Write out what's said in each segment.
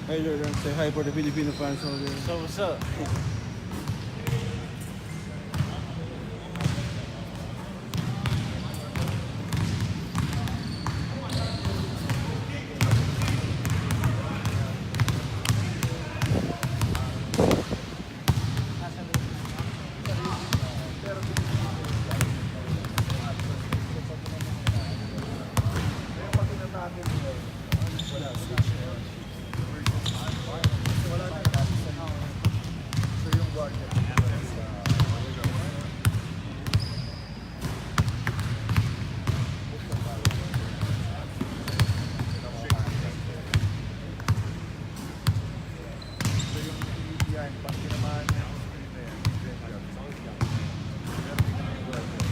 Hey Jordan, say hi for the Filipino fans out there. So what's up? Pero pag inatake mo yun, wala, switch na yun. Emergency. Kasi wala na. So yung guardia, so yung yan, pag tinamaan niya yung screen na yan, defend yan. Pero tingnan mo yung guardia.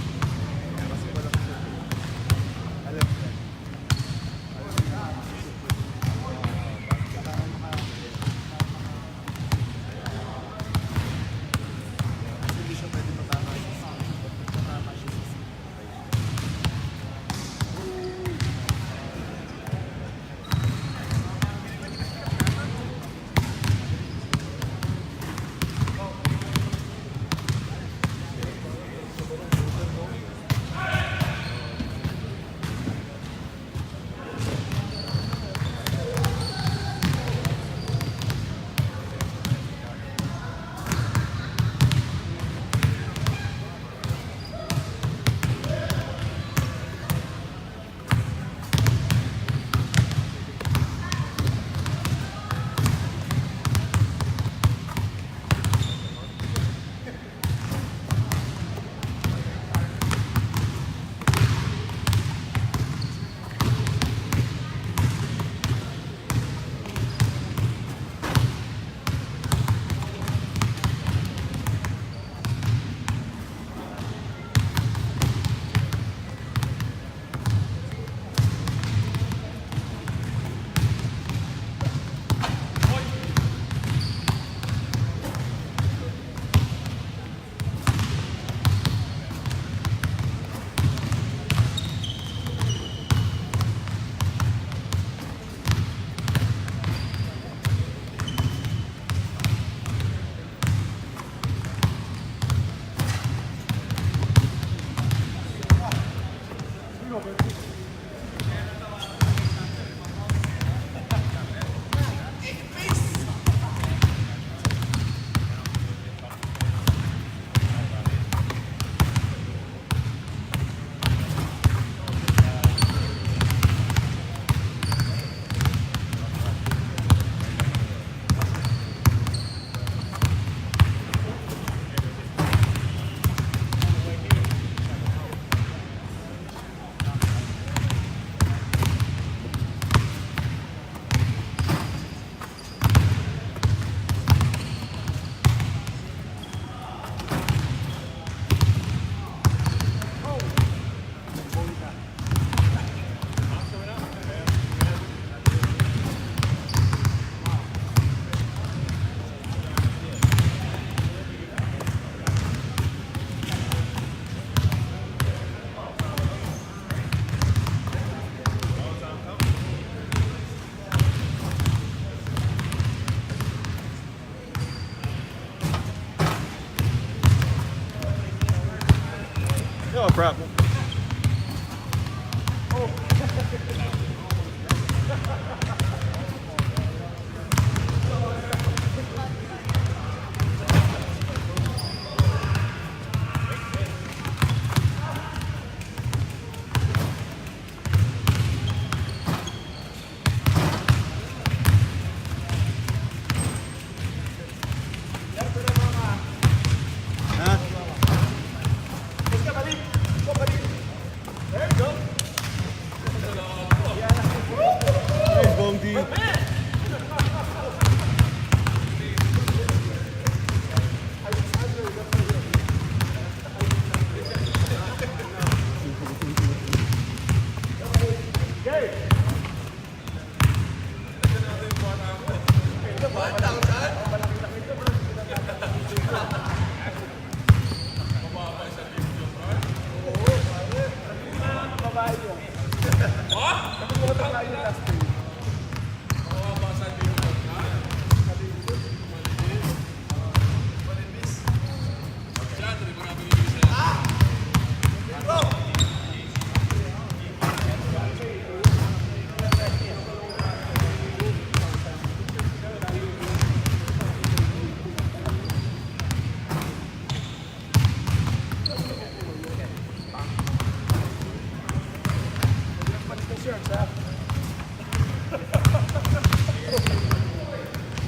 Kasi walang shoot eh. Alam niya. Alam niya. Kasi hindi siya pwede matama sa screen. Pag tatama siya sa screen, patay siya. No problem. Huh? Nice, Bong D. Babae yun. Kami mga tayo last year. Shorts ha.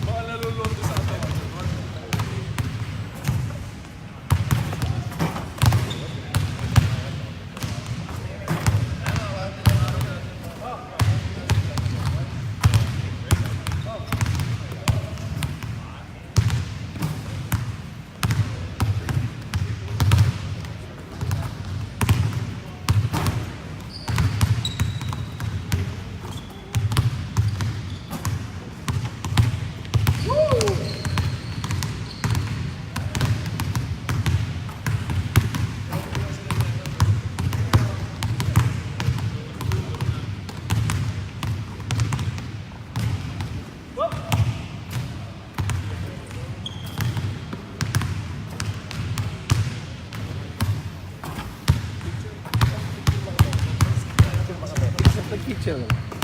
Baka naluluto sa katawan. Nag-picture.